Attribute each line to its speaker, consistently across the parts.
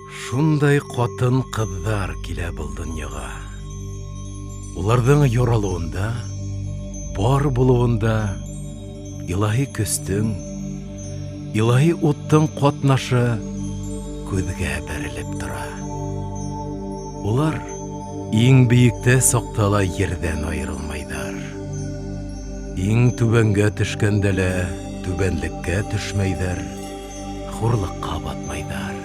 Speaker 1: Шундай ҡатын-ҡыҙҙар килә был донъяға. Уларҙың яралыуында, бар булыуында илаһи көстөң, илаһи уттың ҡатнашы күҙгә бәрелеп тора. Улар иң бейектә саҡта ла ерҙән айырылмайҙар. Иң түбәнгә төшкәндә лә түбәнлеккә төшмәйҙәр, хурлыҡҡа батмайҙар.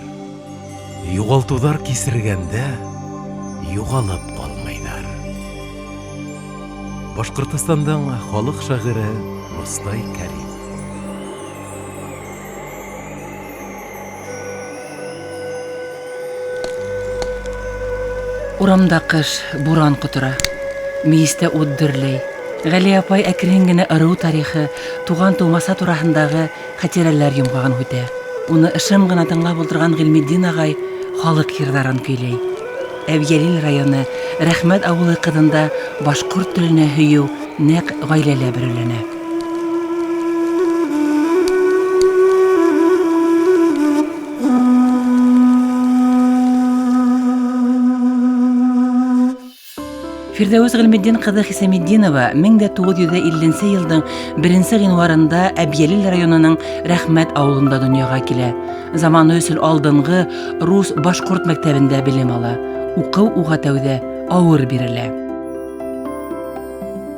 Speaker 1: Юғалтыуҙар кисергәндә юғалып ҡалмайҙар. Башҡортостандың халыҡ шағиры Мостай Кәрим.
Speaker 2: Урамда кыш, буран котыра. Мейестә ут дөрләй. Ғәлиә апай әкрен генә ырыу тарихы, туган тумаса тураһындагы хатирәләр йомгагын һүтә. Уны ышым гына тыңлап утырган Гыйльметдин агай халык йырҙарын көйләй. Әбйәлил районы Рәхмәт авылы кызында башкорт теленә һөю нәкъ гаиләлә бөреләнә. Фирҙәүес Ғилметдин ҡыҙы Хисаметдинова 1950 нче йылдың 1 ғинварында Әбйәлил районының Рәхмәт ауылында донъяға килә. Заманы өсөн алдынғы рус-башҡорт мәктәбендә белем ала. Уҡыу уға тәүҙә ауыр бирелә.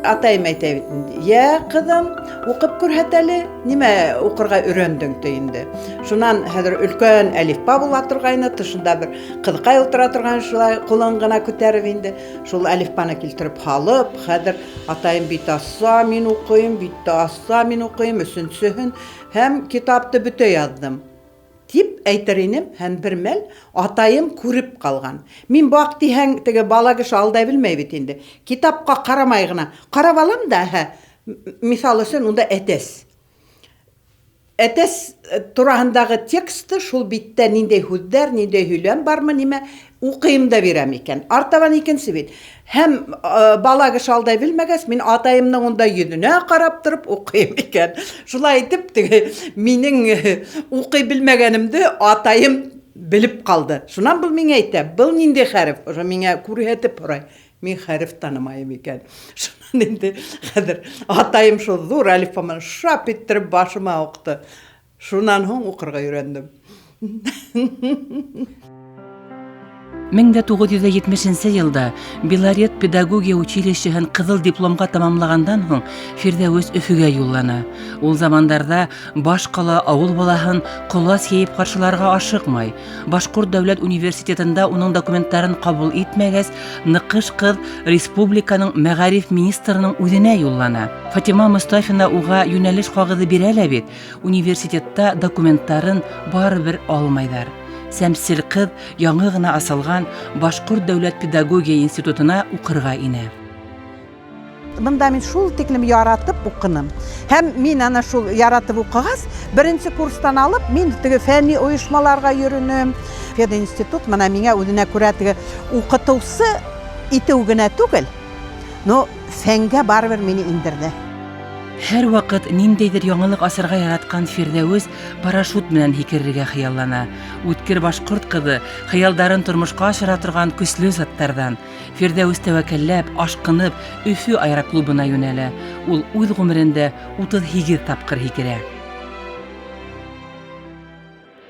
Speaker 3: Атайым әйтә бит инде, йә, ҡыҙым, уҡып күрһәт әле, нимә уҡырға өйрәндең, ти инде. Шунан хәҙер өлкән әлифба була торғайны, тышында бер ҡыҙыҡай ултыра торған шулай ҡулын ғына күтәреп инде. Шул әлифбаны килтереп һалып, хәҙер атайым бит асса, мин уҡыйым, битте асса, мин уҡыйым, өсөнсөһөн һәм китапты бөтә яҙҙым. Дип әйтер инем, һәм бер мәл атайым күреп ҡалған. Мин баҡ тиһәң, теге бала кеше алдай белмәй бит инде. Китапҡа ҡарамай ғына. Ҡарап алам да, әһә, миҫал өсөн, унда әтәс. Әтәс тураһындағы тексты шул биттә ниндәй һүҙҙәр, ниндәй һөйләм бармы, нимә, уҡыйым да бирәм икән. Артабан икенсе бит. Һәм бала кеше алдай белмәгәс, мин атайымның унда йөҙөнә ҡарап торып уҡыйым икән. Шулай итеп, теге минең уҡый белмәгәнемде атайым белеп ҡалды. Шунан был миңә әйтә, был ниндәй хәреф? Уже миңә күрһәтеп һорай. Мин хәреф танымайым икән. Шунан инде хәҙер атайым шул ҙур әлифба менән шап иттереп башыма уҡты. Шунан һуң уҡырға өйрәндем.
Speaker 2: 1970 йылда Белорет педагогия училищеһын ҡыҙыл дипломға тамамлағандан һуң Фирҙәүес Өфөгә юллана. Ул замандарҙа баш ҡала ауыл балаһын ҡолас йәйеп ҡаршыларға ашыҡмай. Башҡорт дәүләт университетында уның документтарын ҡабул итмәгәс, ныҡыш ҡыҙ республиканың мәғариф министрының үҙенә юллана. Фатима Мостафина уға йүнәлеш ҡағыҙы бирә лә бит, университетта документтарын барыбер алмайҙар. Сәмсел ҡыҙ яңы ғына асылған Башҡорт дәүләт педагогия институтына уҡырға инә.
Speaker 3: Бында мин шул тиклем яратып уҡыным. Һәм мин ана шул яратып уҡығас, беренсе курстан алып, мин теге фәнни ойошмаларға йөрөнөм. Пединститут мына миңә үҙенә күрә теге уҡытыусы итеү генә түгел, но фәнгә барыбер мине индерҙе.
Speaker 2: Һәр ваҡыт ниндәйҙер яңылыҡ асырға яратҡан Фирҙәүес парашют менән һикерергә хыяллана. Үткер башҡорт ҡыҙы хыялдарын тормошҡа ашыра торған көслө заттарҙан. Фирҙәүес тәүәккәлләп, ашҡынып, Өфө аэроклубына йүнәлә. Ул үҙ ғүмерендә 38 тапҡыр һикерә.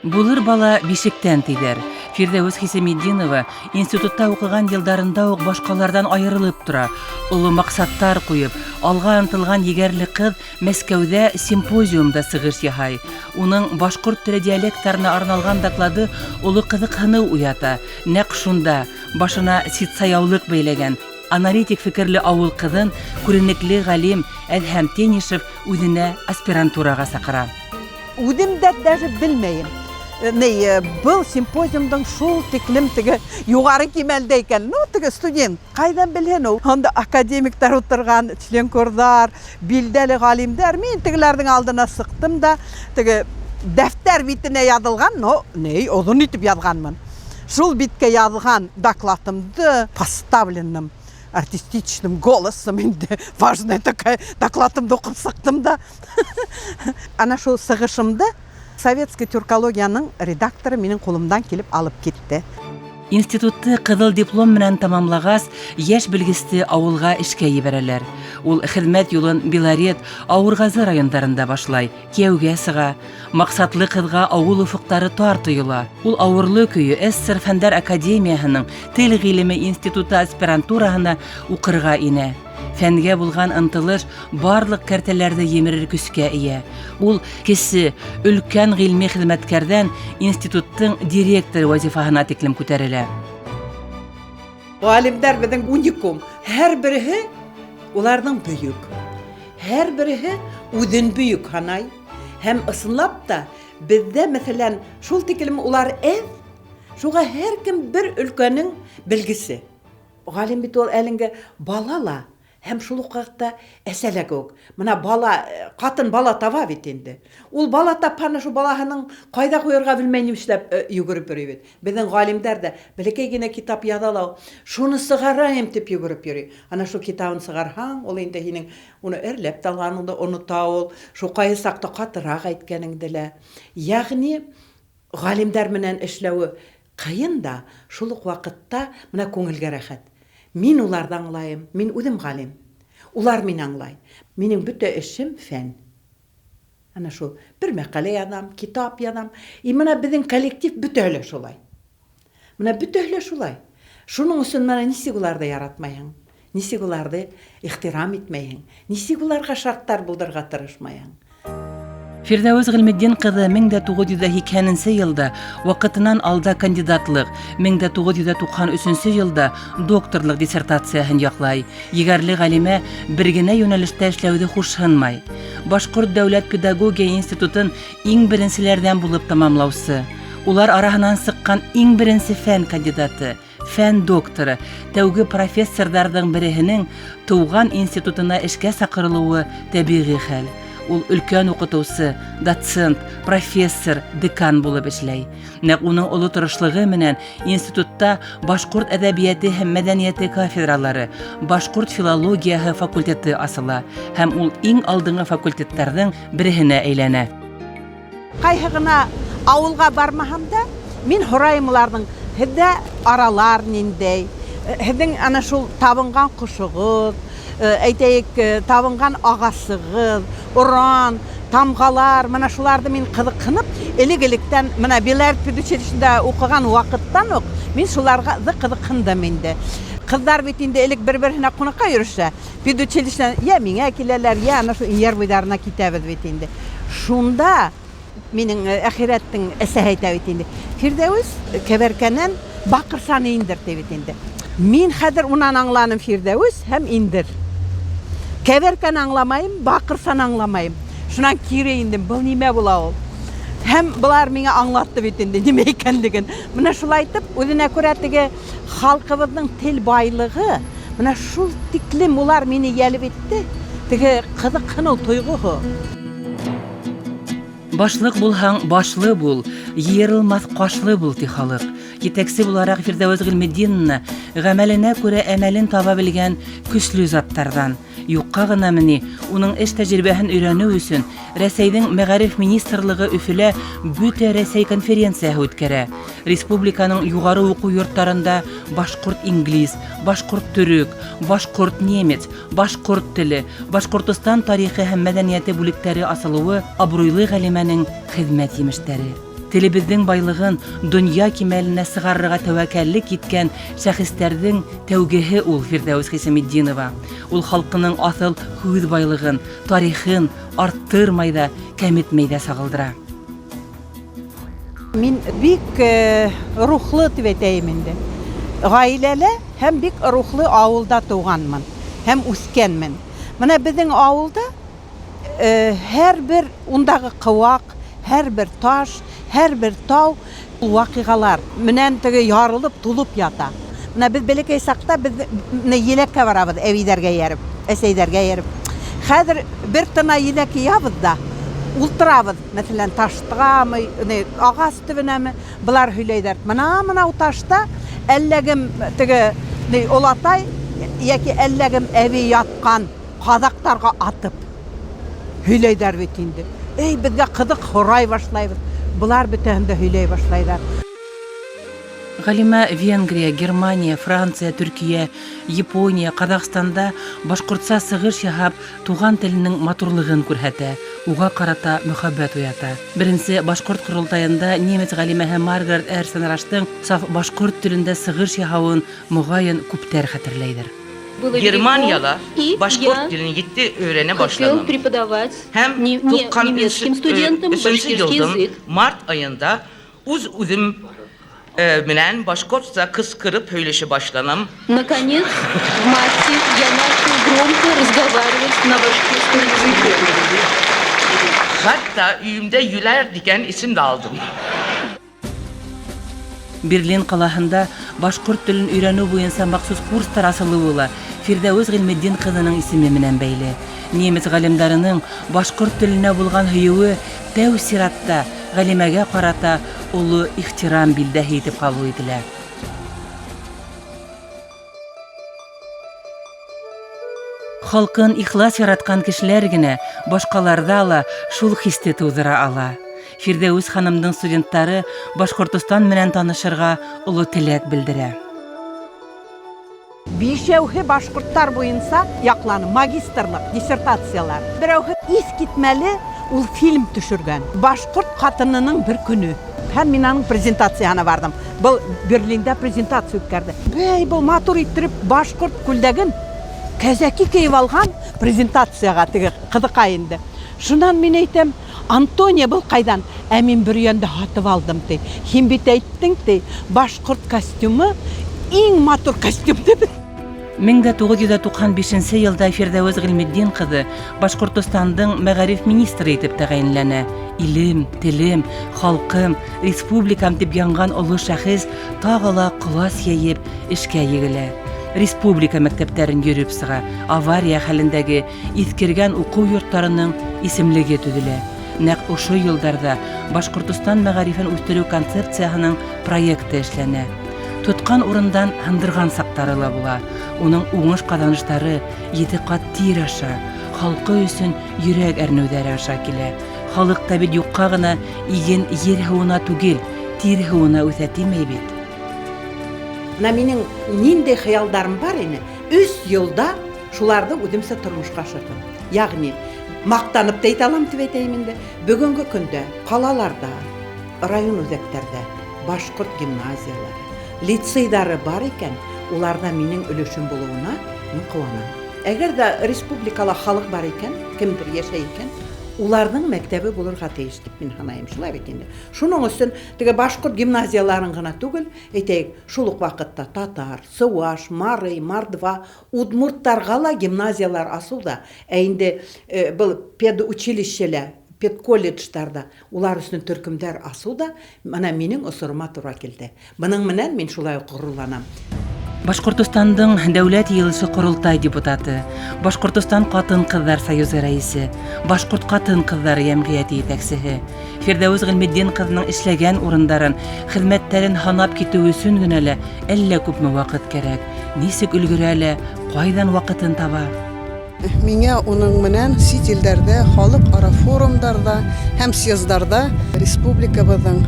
Speaker 2: Булыр бала бишектән тиҙәр. Фирҙәүес Хисаметдинова институтта уҡыған йылдарында уҡ башҡаларҙан айырылып тора. Оло маҡсаттар ҡуйып, алға ынтылған егәрле ҡыҙ Мәскәүҙә симпозиумда сығыш яһай. Уның башҡорт теле диалекттарына арналған доклады оло ҡыҙыҡһыныу уята. Нәҡ шунда башына ситса яулыҡ бәйләгән аналитик фекерле ауыл ҡыҙын күренекле ғалим Әҙһәм Тенишев үҙенә аспирантураға саҡыра.
Speaker 3: Үҙем дә даже белмәйем. Ни, был симпозиумдың шул тиклем теге юғары кимәлдә икән. Ну, теге студент ҡайҙан белһен ул? Анда академиктар ултырған, членкорҙар, билдәле ғалимдәр. Мин тегеләрҙең алдына сыҡтым да, теге дәфтәр битенә яҙылған, но ни, оҙон итеп яҙғанмын. Шул биткә яҙған докладымды поставленным артистичным голосом инде важная такая докладымды уҡып сыҡтым да. Ана шул сығышымды Советский тюркологияның редакторы минең ҡулымдан килеп алып китте.
Speaker 2: Институтты ҡыҙыл диплом менән тамамлағас, йәш белгесте ауылға эшкә ебәрәләр. Ул хеҙмәт юлын Белорет, Ауырғазы райондарында башлай, кейәүгә сыға. Маҡсатлы ҡыҙға ауыл офоҡтары тар тойола. Ул ауырлы көйө СССР Фәндәр академияһының Тел ғилеме институты аспирантураһына уҡырға инә. Фәнгә булған ынтылыш барлыҡ кәртәләрҙе емерер көскә эйә. Ул кесе, өлкән ғилми хеҙмәткәрҙән институттың директоры вазифаһына тиклем күтәрелә.
Speaker 3: Ғалимдар беҙҙең уникум. Һәр береһе уларҙың бөйөк. Һәр береһе үҙен бөйөк һанай. Һәм ысынлап та беҙҙә, мәҫәлән, шул тиклем улар әҙ, шуға һәр кем бер өлкәнең белгесе. Ғалим бит ул әлеңге бала ла, һәм шул уҡ ваҡытта әсә лә кеүек. Бына бала, ҡатын бала таба бит инде. Ул бала тапһаны шул балаһының ҡайҙа ҡуйырға белмәй нишләп йүгереп йөрөй бит. Беҙҙең ғалимдар ҙа бәләкәй генә китап яҙа ла, шуны сығарайым тип йүгереп йөрөй. Ана шул китабын сығарһаң, ул инде һинең уны әрләп тә алғаныңды онота ул, шул ҡайһы саҡта ҡатыраҡ әйткәнеңде лә. Йәғни ғалимдар менән эшләүе ҡыйын да, шул уҡ ваҡытта бына күңелгә рәхәт. Мин уларҙы аңлайым, мин үҙем ғалим. Улар мине аңлай. Минең бөтә эшем фән. Ана шул бер мәҡәлә яҙам, китап яҙам. И бына беҙҙең коллектив бөтәһе лә шулай. Бына бөтәһе лә шулай. Шуның өсөн бына нисек уларҙы яратмайһың? Нисек уларҙы ихтирам итмәйһең? Нисек уларға шарттар булдырырға тырышмайһың?
Speaker 2: Фирҙәүес Ғилметдин ҡыҙы 1980 йылда ваҡытынан алда кандидатлыҡ, 1993 йылда докторлыҡ диссертацияһын яҡлай. Егәрле ғалимә бер генә йүнәлештә эшләүҙе хушһынмай. Башҡорт дәүләт педагогия институтын иң беренселәрҙән булып тамамлаусы, улар араһынан сыҡҡан иң беренсе фән кандидаты, фән докторы, тәүге профессорҙарҙың береһенең тыуған институтына эшкә саҡырылыуы тәбиғи хәл. Ул өлкән уҡытыусы, доцент, профессор, декан булып эшләй. Нәҡ уның оло тырышлығы менән институтта башҡорт әҙәбиәте һәм мәҙәниәте кафедралары, башҡорт филологияһы факультеты асыла һәм ул иң алдынғы факультеттарҙың береһенә әйләнә.
Speaker 3: Ҡайһы ғына ауылға бармаһам да, мин һорайым уларҙың, һеҙҙә аралар ниндәй, һеҙҙең ана шул табынған ҡошоғоҙ, әйтәйек, табынған ағасығыҙ, оран, тамғалар, мына шуларҙы мин ҡыҙыҡһынып, элек-электән, мына Белорет педучилищеһында уҡыған ваҡыттан уҡ мин шуларға ҙыҡ ҡыҙыҡһындым инде. Ҡыҙҙар бит инде элек бер-береһенә ҡунаҡҡа йөрөшә. Педучилищенан йә миңә киләләр, йә ана шул Инйәр буйҙарына китәбеҙ бит инде. Шунда минең әхирәттең әсәһе әйтә бит инде. Фирҙәүес кәбәркәнән баҡырсаны индер ти бит инде. Мин хәҙер унан аңланым Фирҙәүес һәм индер. Кәбәркәне аңламайым, баҡырсаны аңламайым. Шунан кире индем, был нимә була ул? Һәм былар миңә аңлатты бит инде нимә икәнлеген. Бына шулай итеп, үҙенә күрә теге халҡыбыҙҙың тел байлығы, бына шул тиклем улар мине йәлеп итте, теге ҡыҙыҡһыныу тойғоһо.
Speaker 2: Башлыҡ булһаң, башлы бул, йыйырылмаҫ ҡашлы бул, ти халыҡ. Етәксе булараҡ Фирҙәүес Ғилметдиновна ғәмәленә күрә әмәлен таба белгән көслө заттарҙан. Юҡҡа ғынамы ни, уның эш тәжрибәһен өйрәнеү өсөн Рәсәйҙең Мәғариф министрлығы Өфөлә бөтә Рәсәй конференцияһы үткәрә. Республиканың юғары уҡыу йорттарында башҡорт-инглиз, башҡорт-төрөк, башҡорт-немец, башҡорт теле, Башҡортостан тарихы һәм мәҙәниәте бүлектәре асылыуы абруйлы ғәлимәнең хеҙмәт емештәре. Телебеҙҙең байлығын донъя кимәленә сығарырға тәүәккәллек иткән шәхестәрҙең тәүгеһе ул Фирҙәүес Хисаметдинова. Ул халҡының аҫыл һүҙ байлығын, тарихын арттырмай ҙа, кәметмәй ҙә сағылдыра.
Speaker 3: Мин бик рухлы тип әйтәйем инде. Ғаиләлә һәм бик рухлы ауылда тыуғанмын һәм үҫкәнмен. Бына беҙҙең ауылда һәр бер ундағы ҡыуаҡ, һәр бер таш, һәр бер тау ваҡиғалар менән теге ярылып, тулып ята. Бына беҙ бәләкәй саҡта беҙ менә еләккә барабыҙ, әбейҙәргә эйәреп, әсәйҙәргә эйәреп. Хәҙер бер тына еләк йыябыҙ ҙа, ултырабыҙ, мәҫәлән, таштағамы, ни, ағас төбөнәме, былар һөйләйҙәр. Бына мынау ташта әллә кем теге, ни, олатай йәки әллә кем әбей ятҡан ҡаҙаҡтарға атып һөйләйҙәр бит инде. Эй, беҙгә ҡыҙыҡ, һорай башлайбыҙ. Былар бөтәһен дә һөйләй башлайҙар.
Speaker 2: Ғалимә Венгрия, Германия, Франция, Төркиә, Япония, Ҡаҙағстанда башҡортса сығыш яһап, туған теленең матурлығын күрһәтә, уға ҡарата мөхәббәт уята. Беренсе башҡорт ҡоролтайында немец ғалимәһе Маргарет Эрсен Раштың саф башҡорт телендә сығыш яһауын моғайын күптәр хәтерләйҙер.
Speaker 4: Было
Speaker 5: Germanya'da
Speaker 4: велико, и
Speaker 5: Başkurt
Speaker 4: я
Speaker 5: dilini gitti öğrene
Speaker 4: хотел
Speaker 5: başladım.
Speaker 4: преподавать
Speaker 5: Hem
Speaker 4: не, не немецким студентам
Speaker 5: 93.
Speaker 4: башкирский
Speaker 5: yılın
Speaker 4: язык.
Speaker 5: Mart ayında uz uzim minen Başkurtça kıskırıp söyleşi başlanım.
Speaker 4: Наконец, в марте я начал громко разговаривать на башкирском языке.
Speaker 5: Hatta üyümde Yüler diken isim de aldım.
Speaker 2: Берлин ҡалаһында башҡорт телен өйрәнеү буйынса махсус курстар асылыуы ла Фирҙәүес Ғилметдин ҡыҙының исеме менән бәйле. Немец ғалимдарының башҡорт теленә булған һөйөүе тәү сиратта ғалимәгә ҡарата оло ихтирам билдәһе итеп ҡабул ителә. Халҡын ихлас яратҡан кешеләр генә башҡаларҙа ла шул хисте тыуҙыра ала. Фирҙәүес ханымдың студенттары Башҡортостан менән танышырға оло теләк белдерә.
Speaker 3: Бишәүһе башҡорттар буйынса яҡланы магистрлыҡ диссертациялар. Берәүһе иҫ китмәле ул фильм төшөргән. Башҡорт ҡатынының бер көнө. Һәм мин аның презентацияһына барҙым. Был Берлинда презентация үткәрҙе. Бәй, был матур иттереп башҡорт күлдәген кәзәки кейеп алған презентацияға теге ҡыҙыҡай инде. Шунан мин әйтәм, Антония был ҡайҙан? Ә мин Бөрйәндә һатып алдым ти. Һин бит әйттең ти, башҡорт костюмы иң матур костюм тип.
Speaker 2: 1995 йылда Фирҙәүес Ғилметдин ҡыҙы Башҡортостандың мәғариф министры итеп тәғәйенләнә. Илем, телем, халҡым, республикам тип янған оло шәхес тағы ла ҡолас йәйеп эшкә егелә. Республика мәктәптәрен йөрөп сыға, авария хәлендәге иҫкергән уҡыу йорттарының исемлеге төҙөлә. Нәҡ ошо йылдарҙа Башҡортостан мәғарифен үҫтереү концепцияһының проекты эшләнә. Тотҡан урындан һындырған саҡтары ла була. Уның уңыш ҡаҙаныштары ете ҡат тир аша, халҡы өсөн йөрәк әрнеүҙәре аша килә. Халыҡ та бит юҡҡа ғына иген ер һыуына түгел, тир һыуына үҫә тимәй бит.
Speaker 3: Бына минең ниндәй хыялдарым бар ине. 3 йылда шуларҙы үҙемсә тормошҡа ашырҙым. Йәғни маҡтанып та әйтә алам тип әйтәйем инде. Бөгөнгө көндә ҡалаларҙа, район үҙәктәрҙә башҡорт гимназиялары, лицейҙары бар икән, уларҙа минең өлөшөм булыуына мин ҡыуанам. Әгәр ҙә республикала халыҡ бар икән, кемдер йәшәй икән, уларҙың мәктәбе булырға тейеш тип мин һанайым, шулай бит инде. Шуның өсөн теге башҡорт гимназияларын ғына түгел, әйтәйек, шул уҡ ваҡытта татар, сыуаш, марый, мордва, удмурттарға ла гимназиялар асыу ҙа, ә инде был педучилищелә, педколледждарҙа улар өсөн төркөмдәр асыу ҙа бына минең осорома тура килде. Бының менән мин шулай уҡ ғорурланам.
Speaker 2: Башҡортостандың Дәүләт Йыйылышы Ҡоролтай депутаты, Башҡортостан Ҡатын-ҡыҙҙар союзы рәйесе, Башҡорт ҡатын-ҡыҙҙары йәмғиәте етәксеһе Фирҙәүес Ғилметдин ҡыҙының эшләгән урындарын, хеҙмәттәрен һанап китеү өсөн генә лә әллә күпме ваҡыт кәрәк. Нисек өлгөрә лә, ҡайҙан ваҡытын таба?
Speaker 6: Миңә уның менән сит илдәрҙә, халыҡ-ара форумдарҙа һәм съездарҙа республикабыҙҙың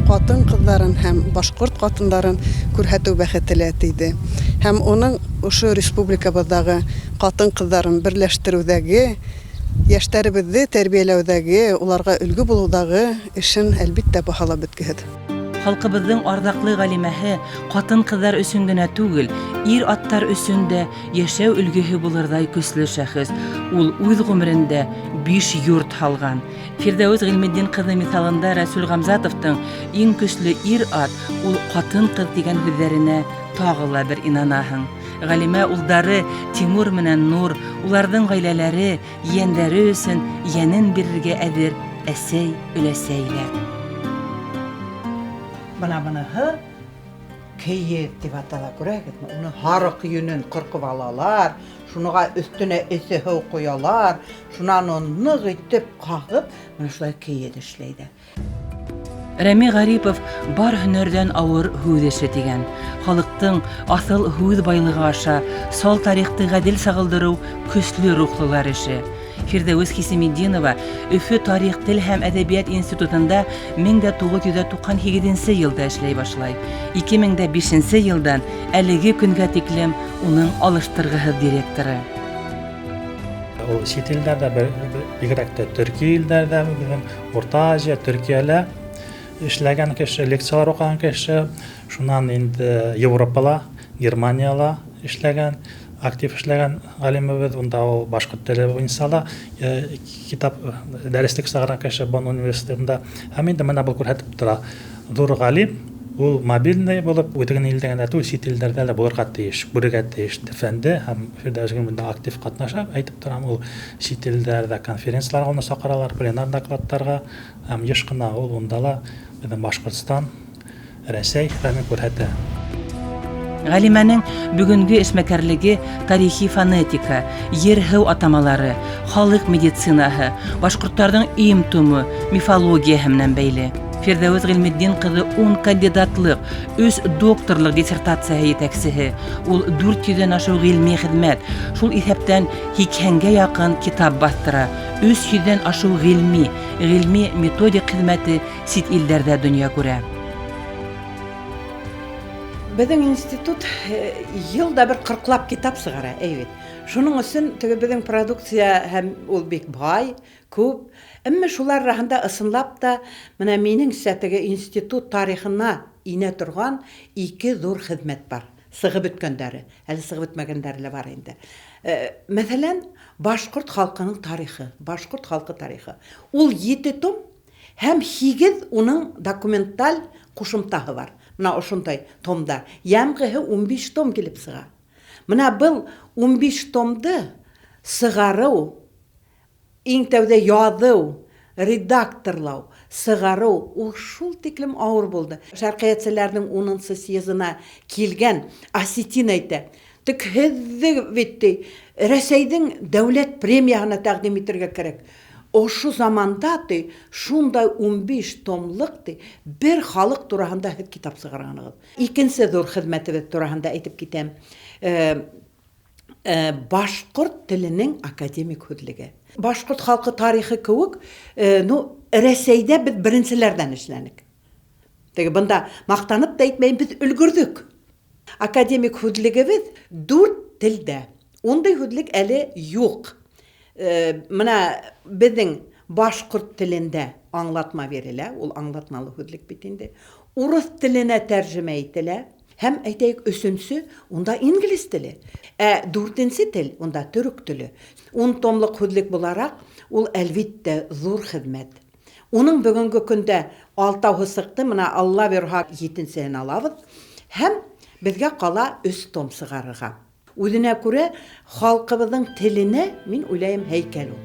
Speaker 6: ҡатын-ҡыҙҙарын һәм башҡорт ҡатындарын күрһәтеү бәхете лә тейҙе. Һәм уның ошо республикабыҙҙағы ҡатын-ҡыҙҙарын берләштереүҙәге, йәштәребеҙҙе тәрбиәләүҙәге, уларға өлгө булыуҙағы эшен әлбиттә баһалап бөткөһөҙ.
Speaker 2: Халҡыбыҙҙың арҙаҡлы ғалимәһе ҡатын-ҡыҙҙар өсөн генә түгел, ир-аттар өсөн дә йәшәү өлгөһө булырҙай көслө шәхес. Ул үҙ ғүмерендә 5 йорт һалған. Фирҙәүес Ғилметдин ҡыҙы миҫалында Рәсүл Ғамзатовтың иң көслө ир-ат ул ҡатын-ҡыҙ тигән һүҙҙәренә тағы ла бер инанаһың. Ғалимә улдары Тимур менән Нур, уларҙың ғаиләләре, ейәндәре өсөн йәнен бирергә әҙер әсәй, өләсәй ҙә.
Speaker 3: Бына быныһы кейеҙ тип атала, күрәһегеҙме? Уны һарыҡ йөнөн ҡырҡып алалар, шунуға өҫтөнә эҫе һыу ҡоялар, шунан уны ныҡ итеп ҡағып, бына шулай кейеҙ эшләйҙәр.
Speaker 2: Рәми Ғарипов бар һөнәрҙән ауыр һүҙ эше тигән. Халыҡтың аҫыл һүҙ байлығы аша сал тарихты ғәҙел сағылдырыу көслө рухлылар эше. Фирҙәүес Хисеметдинова Өфө тарих, тел һәм әҙәбиәт институтында 1998 нче елда эшләй башлай. 2005 нче елдан әлеге көнгә тиклем уның алыштыргыһыҙ директоры.
Speaker 7: Ул чит илдәрҙә, бигерәк тә төрки илдәрҙә, беҙҙең Урта Азия, Төркиәлә эшләгән кеше, лекциялар уҡыған кеше, шунан инде Европала, Германияла эшләгән, актив эшләгән ғалимыбыҙ, унда ул башҡорт теле буйынса ла китап, дәреслек сығарған кеше Бонн университетында. Һәм инде мына был күрһәтеп тора, ҙур ғалим ул мобильный булып, үҙенең илдә генә түгел, сит илдәрҙә лә булырға тейеш, күрергә тейеш фәнде. Һәм Фирҙәүес бында актив ҡатнаша, әйтеп торам, ул сит илдәрҙә конференцияларға уны саҡыралар, пленар докладтарға, һәм йыш ҡына ул унда ла беҙҙең Башҡортостан, Рәсәй фәнен күрһәтә.
Speaker 2: Ғәлимәнең бөгөнгө эшмәкәрлеге тарихи фонетика, ер-һыу атамалары, халыҡ медицинаһы, башҡорттарҙың им-томы, мифологияһы менән бәйле. Фирҙәүес Ғилметдин ҡыҙы ун кандидатлыҡ, өс докторлыҡ диссертацияһы етәксеһе. Ул дүрт йөҙҙән ашыу ғилми хеҙмәт, шул иҫәптән һикһәнгә яҡын китап баҫтыра, өс йөҙҙән ашыу ғилми, ғилми-методик хеҙмәте сит илдәрҙә донъя күрә.
Speaker 3: Беҙҙең институт йыл да бер ҡырҡлап китап сығара, әй бит. Шуның өсөн теге беҙҙең продукция һәм ул бик бай, күп. Әммә шулар араһында ысынлап та мына минеңсә теге институт тарихына инә торған ике ҙур хеҙмәт бар. Сығып бөткәндәре, әле сығып бөтмәгәндәре лә бар инде. Мәҫәлән, башҡорт халҡының тарихы, башҡорт халҡы тарихы. Ул 7 том һәм 8 уның документаль ҡушымтаһы бар. Мына ошондай томдар. Йәмғеһе 15 том килеп сыға. Мына был 15 томды сығарыу, иң тәүҙә яҙыу, редакторлау, сығарыу ул шул тиклем ауыр булды. Шәрҡиәтселәрҙең 10-нсы съездына килгән осетин әйтә: "Тик һеҙҙе бит ти, Рәсәйҙең дәүләт премияһына тәҡдим итергә кәрәк. Ошо заманда ти шундай 15 томлыҡ ти бер халыҡ тураһында һеҙ китап сығарғанығыҙ." Икенсе ҙур хеҙмәтебеҙ тураһында әйтеп китәм. Башҡорт теленең академик һүҙлеге. Башҡорт халҡы тарихы кеүек, ну, Рәсәйҙә беҙ беренселәрҙән эшләнек. Теге бында маҡтанып та әйтмәйем, беҙ өлгөрҙөк. Академик һүҙлегебеҙ 4 телдә. Ундай һүҙлек әле юҡ. Мына беҙҙең башҡорт телендә аңлатма бирелә, ул аңлатмалы һүҙлек бит инде. Урыҫ теленә тәржемә ителә. Һәм әйтәйек, өсөнсө унда инглиз теле, ә дүртенсе тел унда төрөк теле. 10 томлыҡ һүҙлек булараҡ, ул әлбиттә ҙур хеҙмәт. Уның бөгөнгө көндә алтауһы сыҡты, мына Алла бирһә етенсеһен алабыҙ. Һәм беҙгә ҡала 3 том сығарырға. Үҙенә күрә халҡыбыҙҙың теленә, мин уйлайым, һәйкәл ул.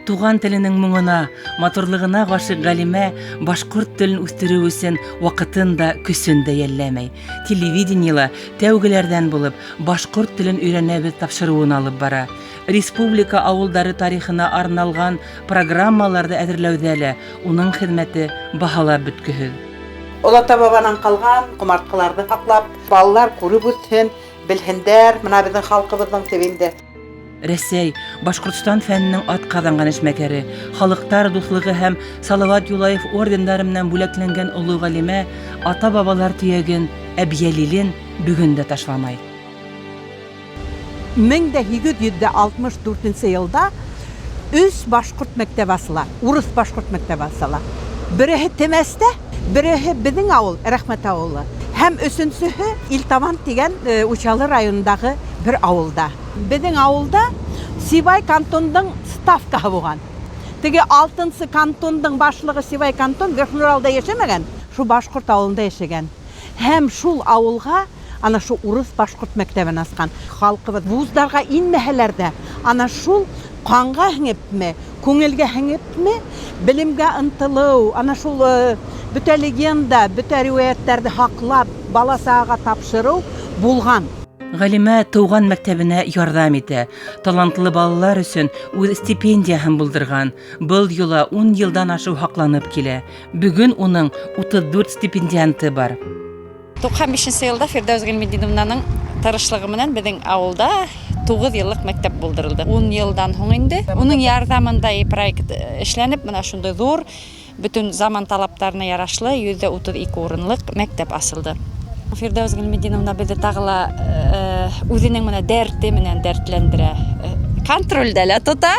Speaker 2: Туған теленең моңона, матурлығына ғашиҡ ғалимә башҡорт телен үҫтереү өсөн ваҡытын да, көсөн дә йәлләмәй. Телевидениела тәүгеләрҙән булып башҡорт телен өйрәнәбеҙ тапшырыуын алып бара. Республика ауылдары тарихына арналған программаларҙы әҙерләүҙә лә уның хеҙмәте баһалап бөткөһөҙ.
Speaker 3: Олата бабанан ҡалған ҡомартҡыларҙы һаҡлап, балалар күреп үҫһен, белһендәр, мына беҙҙең халҡыбыҙҙың тибендә.
Speaker 2: Рәсәй, Башҡортостан фәненең атҡаҙанған эшмәкәре, халыҡтар дуҫлығы һәм Салават Юлаев ордендары менән бүләкләнгән оло ғалимә ата-бабалар төйәген, Әбйәлилен бөгөн дә ташламай.
Speaker 3: Мең дә һигеҙ йөҙ ҙә алтмыш дүртенсе йылда өс башҡорт мәктәбе асыла, урыҫ башҡорт мәктәбе асыла. Береһе Темәстә, береһе беҙҙең ауыл, Рәхмәт ауылы, һәм өсөнсөһө Илтаман тигән Учалы районындағы бер ауылда. Беҙҙең ауылда Сибай кантондың ставкаһы булған. Теге алтынсы кантондың башлығы Сибай кантон Верхнеуралда йәшәмәгән, шул башҡорт ауылында йәшәгән. Һәм шул ауылға ана шул урыҫ башҡорт мәктәбен асҡан. Халҡыбыҙ вуздарға инмәһәләр ҙә, ана шул ҡанға һеңепме, күңелгә һеңепме, белемгә ынтылыу, ана шул бөтә легенда, бөтә риүәйәттәрҙе һаҡлап, бала сағаға тапшырыу булған.
Speaker 2: Ғәлимә тыуған мәктәбенә ярҙам итә. Талантлы балалар өсөн үҙ стипендияһын булдырған. Был йола 10 йылдан ашыу һаҡланып килә. Бөгөн уның 34 стипендианты бар.
Speaker 8: Туҡһан бишенсе йылда Фирҙәүес Ғилметдиновнаның тырышлығы менән беҙҙең ауылда 9 йыллыҡ мәктәп булдырылды. 10 йылдан һуң инде уның ярҙамында проект эшләнеп, мына шундай ҙур, бөтөн заман талаптарына ярашлы 132 урынлыҡ мәктәп асылды. Фирҙәүес Ғилметдиновна беҙҙе тағы ла үҙенең менә дәрте менән дәртләндерә. Контролдә лә тота.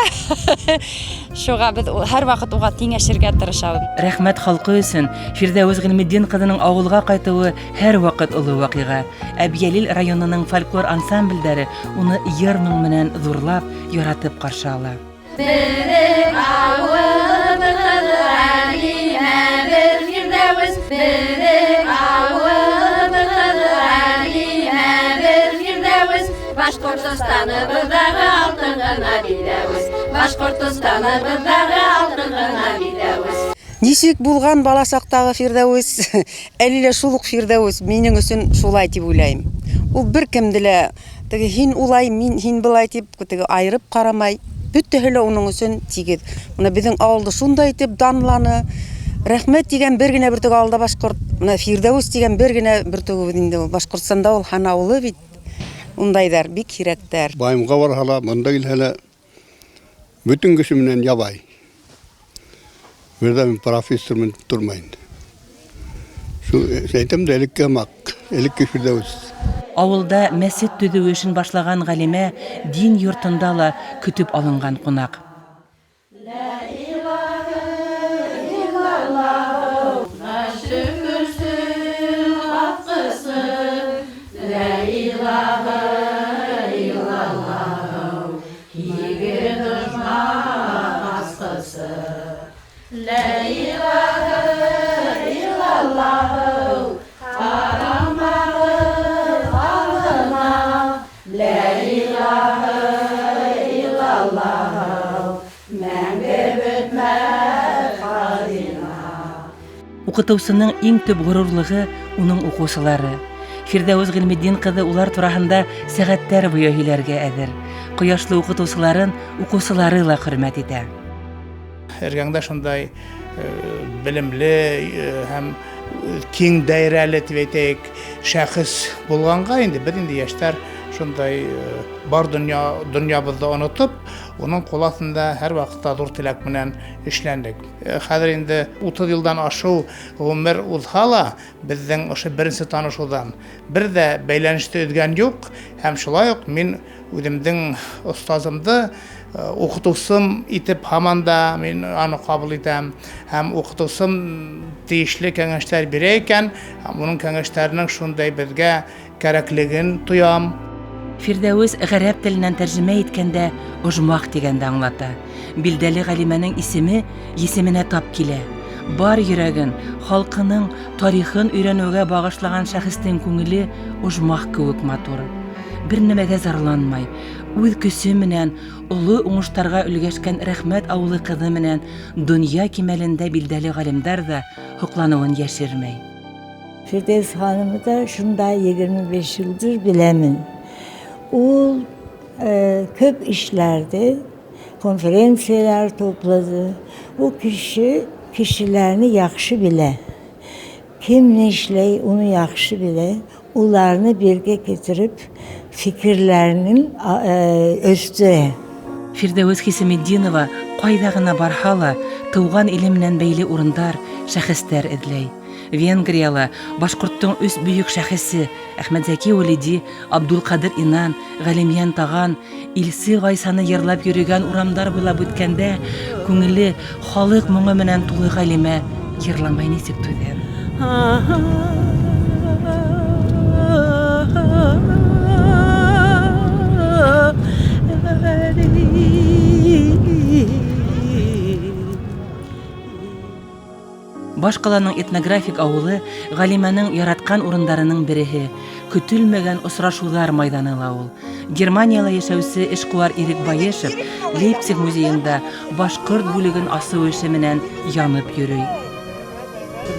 Speaker 8: Шуға беҙ һәр ваҡыт уға тиңәшергә тырышабыҙ.
Speaker 2: Рәхмәт халҡы өсөн Фирҙәүес Ғилметдин ҡыҙының ауылға ҡайтыуы һәр ваҡыт оло ваҡиға. Әбйәлил районының фольклор ансамблдәре уны йыр-моң менән ҙурлап, яратып ҡаршы ала.
Speaker 9: Беҙҙең ауылыбыҙ ғалимәбеҙ Фирҙәүес, беҙҙең ауылыбыҙ ғалимәбеҙ Фирҙәүес, Башҡортостаныбыҙҙағы алтын ғына биҙәүес, Башҡортостаныбыҙҙағы алтын ғына биҙәүес.
Speaker 10: Нисек булған бала саҡтағы Фирҙәүес, әле лә шул уҡ Фирҙәүес, минең өсөн шулай тип уйлайым. Ул бер кемде лә теге һин улай, мин һин былай тип теге айырып ҡарамай. Бөтәһе лә уның өсөн тигеҙ. Бына беҙҙең ауылды шундай итеп данланы. Рәхмәт тигән бер генә бөртөк ауылда башҡорт, бына Фирҙәүес тигән бер генә бөртөгөбөҙ инде ул. Башҡортостанда ул һанаулы бит. Ундайҙар бик һирәктәр.
Speaker 11: Байымға барһа ла, бында килһә лә, бөтөн кеше менән ябай. Бер ҙә мин профессор менән тормай инде. Шул әйтәм дә, элекке һымаҡ, элекке Фирҙәүес.
Speaker 2: Ауылда мәсет төҙөү эшен башлаған ғалимә дин йортонда ла көтөп алынған ҡунаҡ. Уҡытыусының иң төп ғорурлығы уның уҡыусылары. Фирҙәүес Ғилметдин ҡыҙы улар тураһында сәғәттәр буйы һөйләргә әҙер. Ҡояшлы уҡытыусыларын уҡыусылары ла хөрмәт итә.
Speaker 12: Эргәңдә шундай белемле һәм киң даирәле тип әйтәйек шәхес булғанға инде беҙ инде йәштәр шундай бар донъябыҙҙы онотоп, уның ҡул аҫтында һәр ваҡытта ҙур теләк менән эшләндек. Хәҙер инде 30 йылдан ашыу ғүмер уҙһа ла, беҙҙең ошо беренсе танышыуҙан бер ҙә бәйләнеште өҙгән юҡ, һәм шулай уҡ мин үҙемдең остазымды уҡытыусым итеп һаман да мин аны ҡабул итәм, һәм уҡытыусым тейешле кәңәштәр бирә икән, һәм уның кәңәштәренең шундай беҙгә кәрәклеген тоям.
Speaker 2: Фирҙәүес ғәрәп теленән тәржемә иткәндә ожмах тигәнде аңлата. Билдәле ғалимәнең исеме есеменә тап килә. Бар йөрәген, халҡының тарихын өйрәнеүгә бағышлаған шәхестең күңеле ожмах кеүек матур. Бер нәмәгә зарланмай, үҙ көсө менән оло уңыштарға өлгәшкән Рәхмәт ауылы ҡыҙы менән донъя кимәлендә билдәле ғалимдар ҙа һоҡланыуын йәшермәй.
Speaker 13: Фирҙәүес ханымы да шунда 25 йылдыр беләмен. Ул көп işlerdi, konferensiyalar topladı. O kişi kişilerini yaxşı bilə. Kim ne işley onu yaxşı bilə. Onlarını birge getirip fikirlerinin östüre.
Speaker 2: Фирҙәүес Хисаметдинова ҡайҙа ғына барһа ла тыуған иле менән бәйле урындар, шәхестәр эҙләй. Венгрияла башҡорттоң өс бөйөк шәхесе Әхмәтзәки Вәлиди, Абдулҡадир Инан, Ғәлимйән Таған, Илсе Ғайсаны йырлап йөрөгән урамдар буйлап үткәндә күңеле халыҡ моңо менән тулы ғалимә йырламай нисек түҙә? Баш ҡаланың этнографик ауылы ғалимәнең яратҡан урындарының береһе, көтөлмәгән осрашыуҙар майҙаны ла ул. Германияла йәшәүсе эшҡыуар Ирек Байышев Лейпциг музейында башҡорт бүлеген асыу эше менән янып йөрөй.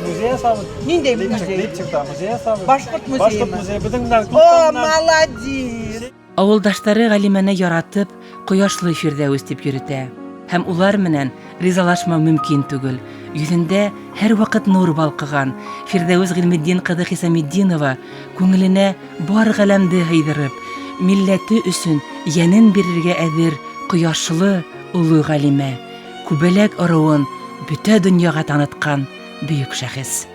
Speaker 14: Музей асабыҙ.
Speaker 3: Ниндәй музей?
Speaker 14: Лейпцигта музей асабыҙ.
Speaker 3: Башҡорт музейы.
Speaker 14: Башҡорт музейы. Беҙҙең менән
Speaker 3: О, молодец!
Speaker 2: Ауылдаштары ғалимәне яратып, ҡояшлы Фирҙәүес тип йөрөтә. Һәм улар менән ризалашмау мөмкин түгел. Йөҙөндә һәр ваҡыт нур балҡыған Фирҙәүес Ғилметдин ҡыҙы Хисаметдинова күңеленә бар ғаләмде һыйҙырып, милләте өсөн йәнен бирергә әҙер ҡояшлы оло ғалимә, күбәләк ырыуын бөтә донъяға танытҡан бөйөк шәхес.